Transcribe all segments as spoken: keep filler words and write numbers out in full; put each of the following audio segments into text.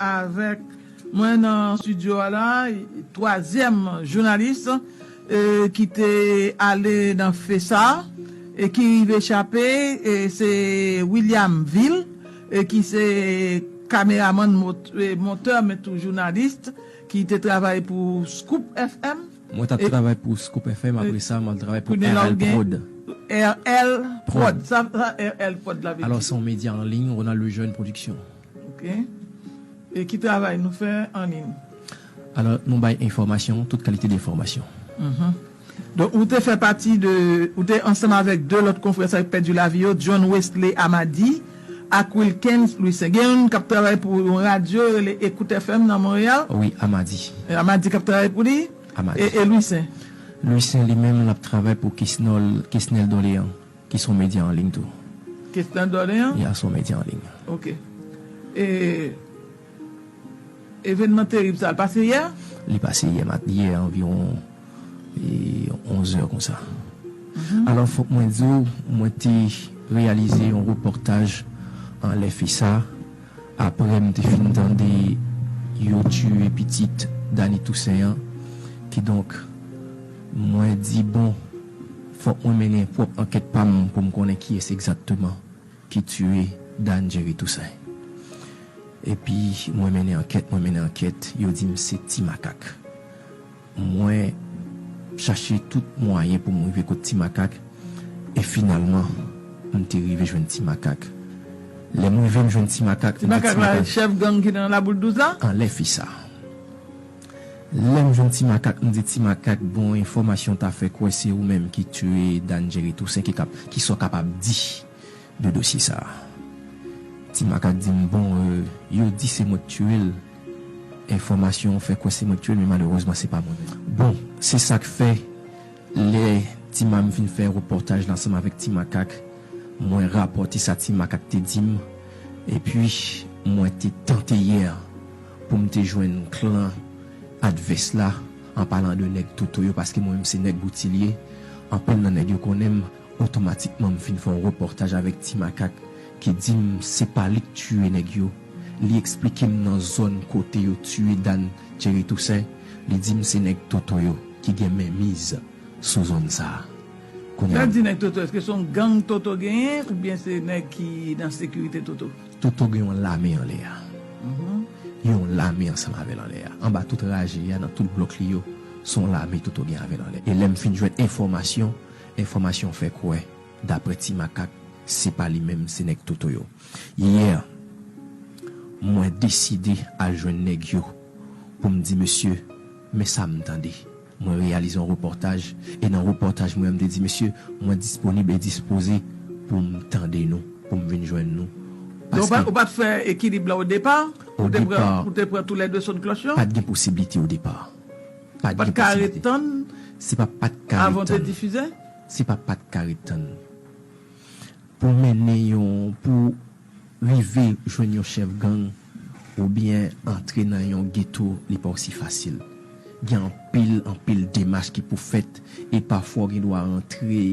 Avèk mwen nan estidyo a la, twazyèm jounalis, e, ki te ale nan fe sa, e ki rive chape, e se William Ville, e ki se kameramann, mot-, e montè, men tou jounalis, ki te travay pou Scoop F M. Mwen t ap travay pou Scoop F M, apre sa, mwen t ap travay pou R L Prod. R L Prod. Sa, sa R L Prod la vle di? Alò, se yon medya an liy, Ronald Lejeune Production. Ok. E ki travay nou fè an liy? Alò, nou bay enfòmasyon, tout kalite de enfòmasyon. Donk, ou te fè pati de, ou te ansanm avèk de lòt konfrè sa ki pèdi lavi yo, John Wesley Amadi ak Wilkens Louissaint. Gen youn k ap travay pou yon radyo rele Écoute F M nan Monreyal. Wi, Amadi. E Amadi k ap travay pou li? Amadi. E, e Louissaint? Louissaint, li menm, l ap travay pou Kesnel, Kesnel Doléan, ki se yon medya an liy tou. Kesnel Doléan? Ya, se yon medya an liy. Ok. E evènman terib sa, l pase yè? Li pase yè mat-, yè anviwon, e, onz è konsa. Alò, fòk mwen di w, mwen te reyalize yon repòtaj anlè fe sa, apre m te fin tande yo tiye pitit Dany Toussaint an. Kidonk, mwen di, bon, fòk mwen mennen pwòp ankèt pa m pou m konnen kiyès egzakteman ki tiye Dany Jerry Toussaint. Epi, mwen mennen ankèt, mwen mennen ankèt, yo di m se Ti Makak. Mwen chache tout mwayen pou m rive kot Ti Makak, e finalman, m te rive jwenn Ti Makak. Lè m rive, m jwenn Ti Makak, m di Ti Makak la, chèf gang ki nan Laboul douz la? Anlè fi sa. Lè m jwenn Ti Makak, m di Ti Makak, bon, enfòmasyon ta fè kwè se ou menm ki tiye Dany Jerry Toussaint, ki kap-, ki sa w kapab di de dosye sa a. Ti Makak di m, bon, euh, yo di se mwen k tiye l. Enfòmasyon fè kwè se mwen k tiye l, men malerezman, se pa mwen menm. Bon, se sa k fè, lè Ti Mam fin fè repòtaj la ansanm avèk Ti Makak, mwen rapòte sa Ti Makak te di m, epi mwen te tante yè pou m te jwenn klan advès la, an palan de nèg Toto yo, paske mwen menm se nèg Boutilye, anpil nan nèg yo konnen m, otomatikman m fin fè yon repòtaj avèk Ti Makak ki di m se pa li k tiye nèg yo. Li eksplike m nan zòn kote yo tiye Dany Jerry Toussaint, li di m se nèg Toto yo ki gen menmiz sou zòn sa a. Kounye a, lè di nèg Toto, èske se yon gang Toto genyen oubyen se nèg ki nan sekirite Toto? Toto gen yon lame anlè a. Yon lame ansanm avè l anlè a. Anba tout raje a, nan tout blòk li yo, se yon lame Toto gen avè l anlè. E lè m fin jwenn enfòmasyon, enfòmasyon fè kwè, daprè Ti Makak, se pa li menm, se nèg Toto yo. Yè, mwen deside al jwenn nèg yo pou m di mesye, men sa m tande. Mwen reyalize yon repòtaj, e nan repòtaj mwen an, m te di mesye, mwen disponib e dispoze pou m tande nou, pou m vin jwenn nou. Donk, ou pa t fè ekilib la o depa? Ou te pran, ou te pran toulède son klòch yo? Pa t gen posiblite o depa. Pa t gen posiblite. Ou pa t ka ret tann? Se pa pa t ka ret tann. Avan w te difize? Se pa pa t ka ret tann. Pou mennen yon, pou rive jwenn yon chèf gang oubyen antre nan yon geto, li pa osi fasil. Gen anpil, anpil demach ki pou fèt e pafwa w gen dwa rantre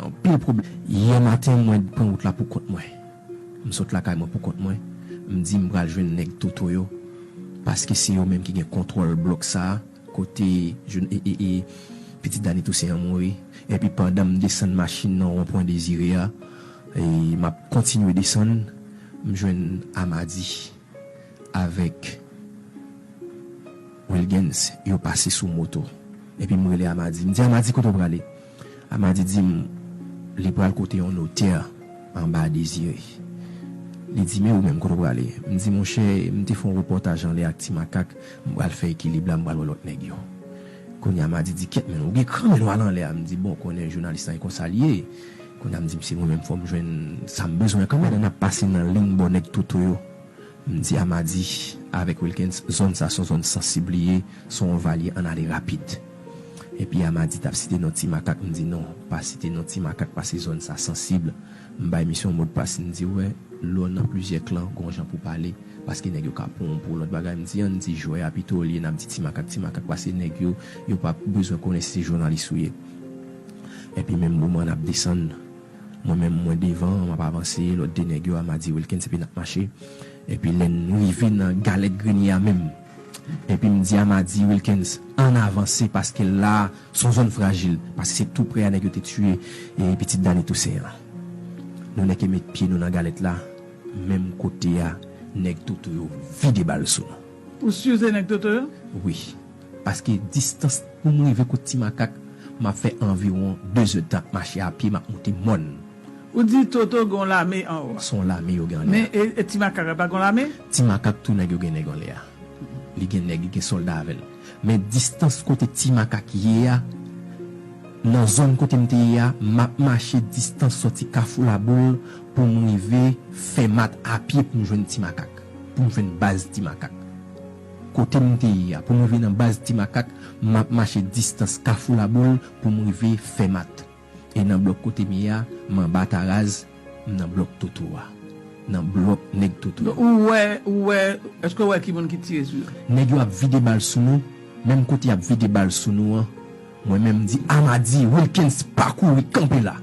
anpil pwoblèm. Yè maten, mwen pran wout la pou kont mwen. M sot lakay mwen pou kont mwen. M di m pral jwenn nèg Toto yo, paske se yo menm ki gen kontwòl blòk sa a, kote jwenn, e, e, e, pitit Dany Toussaint an mouri. Epi pandan m desann machin nan wonpwen Dezire a, e m ap kontinye desann, m jwenn Amadi avèk Wilgens, yo pase sou moto. Epi m rele Amadi. M di, "Amadi, kote w prale?" Amadi di m li pral kote yon notè anba Dezire. Li di, "Men ou menm, kote w prale?" M di, "Monchè, m te fè yon repòtaj anlè ak Ti Makak, m pral fè ekilib la, m pral wè lòt nèg yo." Kounye a, Amadi di, "Kèt, men ou gen kran, men w al anlè a." M di, "Bon, konnen jounalis lan e konsa l ye." Kounye a, m di, "Se mwen menm, fò m jwenn sa m bezwen kanmenm." Pandan n ap pase nan liy bò nèg Toto yo, m di Amadi avèk Wilkens, "Zòn sa se yon zòn sansib li ye, se yon va li ye, ann ale rapid." Epi Amadi t ap site non Ti Makak, m di, "Non, pa site non Ti Makak, paske zòn sa sansib." M bay misye yon modpas, m di, "Wè, lè w nan plizyè klan, gon jan pou pale, paske nèg yo ka pran w pou lòt bagay." M di, "Ann di jwè a pito olye n ap di Ti Makak, Ti Makak, paske nèg yo, yo pa bezwen konnen si se jounalis ou ye." Epi menm moman n ap desann, mwen menm mwen devan, m ap avanse, lòt de nèg yo, Amadi, Wilkens, epi n ap mache. Epi lè n rive nan galèt grenye a menm, epi m di Amadi, Wilkens, ann avanse, paske la a se yon zòn frajil, paske se tou prè a nèg yo te tiye e pitit Dany Toussaint an. Nou nèk met pye nou nan galèt la, menm kote a, nèg Toto yo vide bal sou nou. Ou si se nèg Toto yo? Wi. Paske distans pou m rive kot Ti Makak, m ap fè anviwon de zèdtan ap mache a pye, m ap monte mòn. Ou di Toto gen yon lame anwo. Se yon lame yo gen anlè a. Men e, e Ti Makak la pa gen yon lame? Ti Makak tou nèg yo gen nèg anlè a. Li gen nèg, li gen sòlda avè l. Men distans kote Ti Makak ye a, nan zòn kote m te ye a, m ap mache distans sòti Kafou Laboul pou m rive Fèmat a pye pou m jwenn Ti Makak, pou m jwenn baz Ti Makak. Kote m te ye a, pou m rive nan baz Ti Makak, m ap mache distans Kafou Laboul pou m rive Fèmat. E nan blòk kote m ye a, m anba Taraz, m nan blòk Toto a. Nan blòk nèg Toto yo. Ou wè, ou wè, èske w wè ki moun ki tire sou yo? Nèg yo ap vide bal sou nou, menm kote y ap vide bal sou nou an, mwen menm m di, Amadi, Wilkens, pa kouri, kanpe la.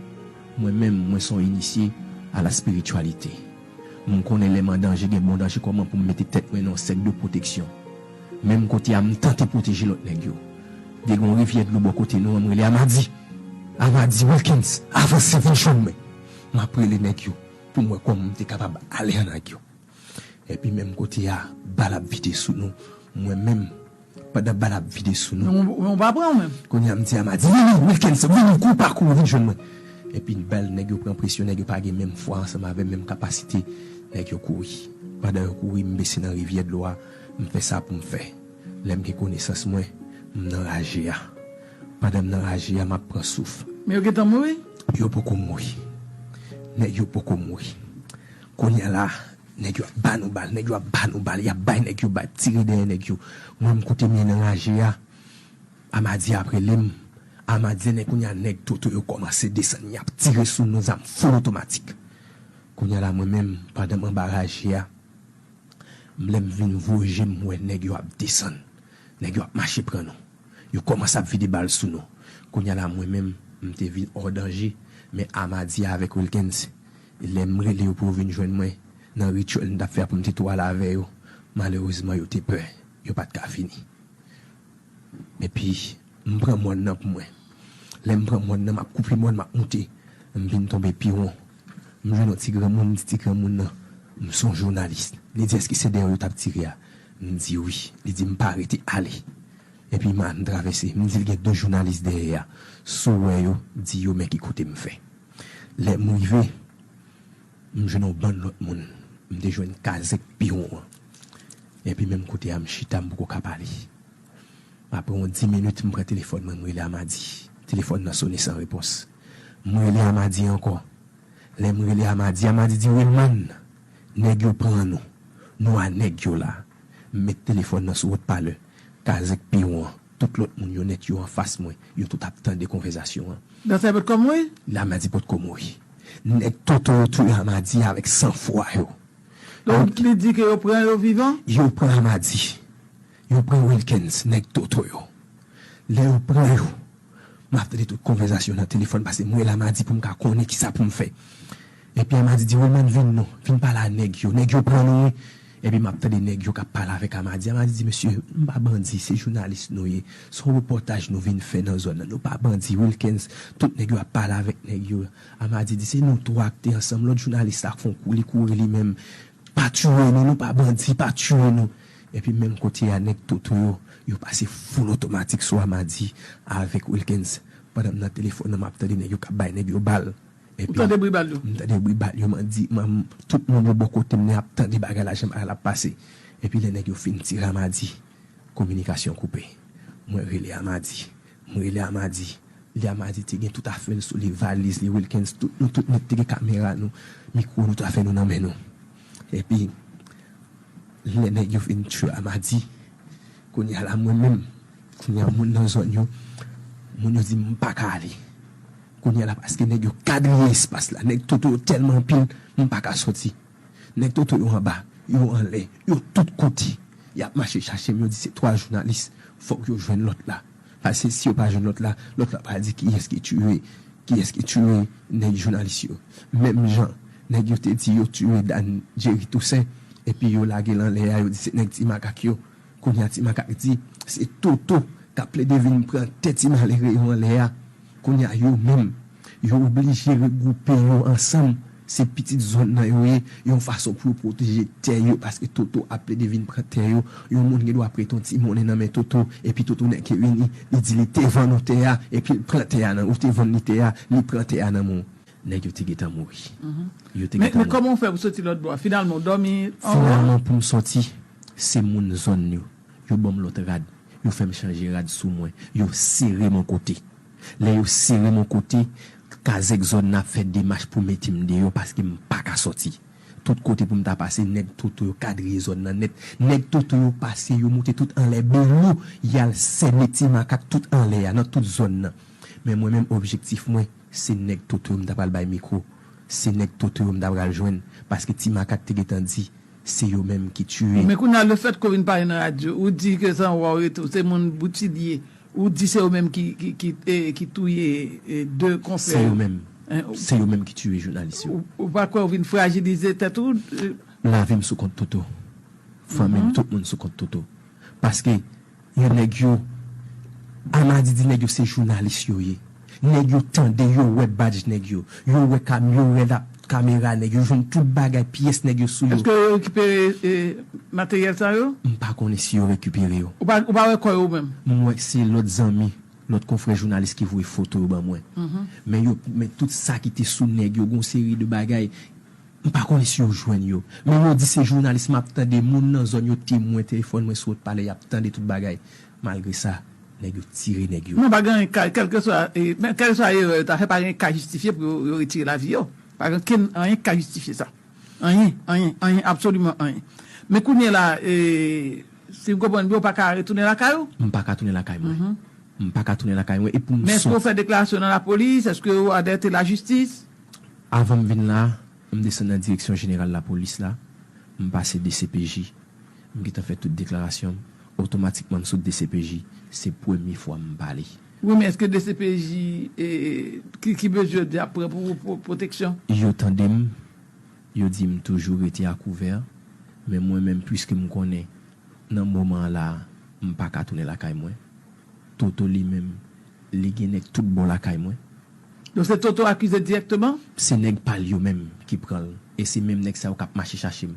Mwen menm, mwen se yon inisye a la spirityalite. M konnen lè m an danje, gen bon danje kòman pou m mete tèt mwen nan yon sèk de pwoteksyon. Menm kote a, m tante pwoteje lòt nèg yo. Gen yon rivyè dlo bò kote nou an, m rele Amadi. Amadi, Wilkens, avanse, vin jwenn mwen. M ap rele nèg yo pou m wè kòman m te kapab ale an ak yo. Epi menm kote a, bal ap vide sou nou. Mwen menm, pandan bal ap vide sou nou. Men w, men w pa pran ou menm. Kounye a, m di Amadi, vini, Wilkens, vini, kou pa kou, vin jwenn mwen. Epi bal, nèg yo pran presyon, nèg yo pa gen menm fwa ansanm avè m, menm kapasite. Nèg yo kouri. Pandan yo kouri, m bese nan rivyè dlo a, m fè sa pou m fè. Lè m gen konesans mwen, m nan raje a. Pandan m nan raje a, m ap pran souf. Men yo gentan mouri? Yo poko mouri. Nèg yo poko mouri. Kounye a la, nèg yo ap ba nou bal, nèg yo ap ba nou bal, y ap bay nèg yo bal, tire dèyè nèg yo. Mwen, m kote m ye nan raje a, Amadi ap rele m. Amadi, kounye a, nèg Toto yo kòmanse desann, y ap tire sou nou, zam fou otomatik. Kounye a la, mwen menm, pandan m anba raje a, lè m vin voye je m, m wè nèg yo ap desann. Nèg yo ap mache pran nou. Yo kòmanse ap vide bal sou nou. Kounye a la, mwen menm, m te vin hors danger, men Amadi avèk Wilkens, lè m rele yo pou yo vin jwenn mwen, nan rityèl m t ap fè a pou m te tou ale avè yo, malerezman, yo te pè. Yo pa t ka vini. Epi, m pran mòn nan pou mwen. Lè m pran mòn nan, m ap koupe mòn, m ap moute. M vin tonbe pi won. M jwenn yon ti granmoun, m di ti granmoun nan, m se yon jounalis. Li di, èske se dèyè w yo t ap tire a? M di wi. Li di, m pa rete, ale. Epi m, m travèse. M di l gen de jounalis dèyè a. Si w wè yo, di yo men ki kote m fè. Lè m rive, m jwenn yon bann lòt moun. M te jwenn kazèk pi won an. Epi menm kote a, m chita, m poko ka pale. Apre yon dis minit, m pran telefòn mwen, m rele Amadi. Telefòn nan sone san repons. M rele Amadi ankò. Lè m rele Amadi, Amadi di, Wilman, nèg yo pran nou. Nou a nèg yo la. M met telefòn nan sou wotpalè. Kazèk pi won an. Tout lòt moun yo nèt yo anfas mwen. Yo tout ap tande konvèsasyon an. Gansay potko mouri? Amadi potko mouri. Nèg Toto yo touye Amadi avèk sanfwa yo. Donk, li di ke yo pran yo vivan? Yo pran Amadi. Yo pran Wilkens, nèg Toto yo. Lè yo pran yo, m ap tande tout konvèsasyon nan telefòn, paske m rele Amadi pou m ka konnen kisa pou m fè. Epi Amadi di, Wilman, vin non, vin pale a nèg yo. Nèg yo pran nou, wi. Epi m ap tande nèg yo k ap pale avèk Amadi. Amadi di, mesye, m pa bandi, se jounalis nou ye. Se yon repòtaj nou vin fè nan zòn nan. Nou pa bandi, Wilkens. Tout nèg yo ap pale avèk nèg yo. Amadi di, se nou twa k te ansanm. Lòt jounalis la fè yon kou, li kouri li menm. Pa tiye nou, nou pa bandi, pa tiye nou. Epi menm kote a, nèg Toto yo, yo pase full otomatik sou Amadi avèk Wilkens. Pandan m nan telefòn nan, m ap tande nèg yo k ap bay nèg yo bal. Epi, ou tande bri bal yo? M tande bri bal yo, m di, m, tout moun yo bò kote m nan ap tande bagay la, jan bagay la ap pase. Epi lè nèg yo fin tire Amadi, kominikasyon koupe. Mwen rele Amadi. Mwen rele Amadi. Li Amadi te gen tout afè l sou li, valiz li, Wilkens, tout, nou tout nèt te gen kamera nou, mikwo nou, tout afè nou nan men nou. Epi, lè nèg yo fin tchwe Amadi, kounye a la mwen menm, kounye a moun nan zòn yo, moun yo di m pa ka ale. Kounye a la paske nèg yo kadriye espas la, nèg Toto yo tèlman anpil, m pa ka soti. Nèg Toto yo anba, yo anlè, yo tout kote. Y ap mache chache m, yo di se twa jounalis, fòk yo jwenn lòt la. Paske si yo pa jwenn lòt la, lòt la pral di kiyès ki tiye, kiyès ki tiye nèg jounalis yo. Menm jan nèg yo te di yo tiye Dan Jerry Toussaint, Epi yo lage l anlè a, yo di se nèg Ti Makak yo. Kounye a Ti Makak di se Toto k ap plede vin pran tè ti malere yo anlè a. Kounye a yo menm, yo oblije regwoupe yo ansanm. Se pitit zòn nan yo ye, yon fason pou yo pwoteje tè yo, paske Toto ap plede vin pran tè yo. Yon moun gen dwa prete yon ti monnen nan men Toto, epi Toto nèk yo vini, li di li te vann ou tè a, epi l pran tè a nan, ou te vann li tè a, li pran tè a nan men w. Nèg yo te gentan mouri. Yo te Men, gentan men mouri. Kòman w fè pou soti lòtbò a? Finalman, w dòmi anwo? Finalman, pou m sòti, se moun zòn yo. Yo ban m lòt rad. Yo fè m chanje rad sou mwen. Yo sere m yon kote. Lè yo sere m yon kote, kazèk zòn nan ap fè demach pou mete m deyò paske m pa ka sòti. Tout kote pou m ta pase, nèg Toto yo kadriye zòn nan nèt. Nèg Toto yo pase, yo moute tout anlè Belou, y al sène Ti Makak tout anlè a, nan tout zòn nan. Men mwen menm, objektif mwen, se nèg Toto yo m ta pral bay mikwo. Se nèg Toto yo m ta pral jwenn. Paske Ti Makak te gentan di, se yo menm ki tiye. Men kounye a, lefètke w vin pale nan radyo, ou di ke se anwo w rete, se moun Boutilye, ou di se yo menm ki, ki, ki, eh, ki touye eh, de konfrè. Se yo menm. Hein, ou- Se yo menm ki tiye jounalis yo. Ou, ou pa kwè w vin frajilize tèt ou? Eh, Lavi m sou kont Toto. Fanmi m, tout moun sou kont Toto. Paske yo nèg yo, Amadi di nèg yo se jounalis yo ye. Nèg yo tande, yo wè badj nèg yo. Yo wè kam, yo wè la, kamera nèg yo. Jwenn tout bagay, pyès nèg yo sou yo. Èske yo rekipere eh, materyèl sa yo? M pa konnen si yo rekipere yo. Ou pa, ou pa wè kò yo menm? M wè se lòt zanmi, lòt konfrè jounalis ki voye foto yo ban mwen. Men yo, men tout sa ki te sou nèg yo, gon seri de bagay. M pa konnen si yo jwenn yo. Men yo di se jounalis, m ap tande moun nan zòn yo temwen, telefòn mwen sou wòtpalè, y ap tande tout bagay. Malgre sa, nèg yo tire nèg yo. Non, pa gen anyen ka, kèlkeswa, eh, men kèlkeswa erè yo ta fè, pa gen ka jistifye pou yo, yo retire lavi yo. Pa gen kenn anyen ka jistifye sa. Anyen, anyen, anyen, absoliman anyen. Men kounye la, eh, si m konprann byen, ou pa ka retounen lakay ou? M pa ka tounen lakay mwen. M pa ka tounen lakay mwen. E pou m Men èske sòti. Ou fè deklarasyon nan lapolis? Èske ou alète lajistis? Avan m vin la, m desann nan direksyon jeneral lapolis la, m pase D C P J, m gentan fè tout deklarasyon m. Otomatikman, m sot D C P J, se premye fwa m pale. Wi, men èske D C P J eh, ki, ki mezi yo di ap pran pou, pou pwoteksyon? Yo tande m, yo di m toujou rete a kouvè, men mwen menm, piske m konnen nan moman an la, m pa ka tounen lakay mwen. Toto li menm, li gen nèg tout bò lakay mwen. Donk se Toto akize dirèkteman? Se nèg pa l yo menm ki pran l. E se menm nèg sa yo k ap mache chache m.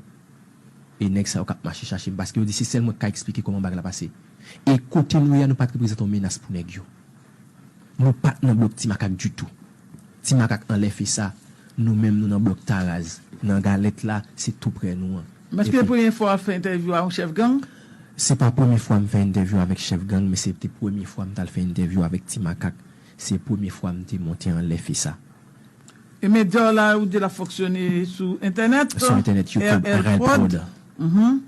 E nèg sa yo k ap mache chache m. Paske yo di se sèl mwen k ka eksplike kòman bagay la pase. E kote nou ye a, nou pa t reprezante yon menas pou nèg yo. Nou pa t nan blòk Ti Makak ditou. Ti Makak anlè Fesa, nou menm nou nan blòk Taraz. Nan Galèt la, se tou prè nou an. Men èske se premye fwa w ap fè entèvyou a yon chèf gang? Se pa premye fwa m fè entèvyou avèk chèf gang, men se te premye fwa m t al fè entèvyou avèk Ti Makak. Se premye fwa m te monte anlè Fesa. E medya w la, ou di l ap fonksyone sou entènèt? Sou entènèt, YouTube, R L R L Prod. Mhm.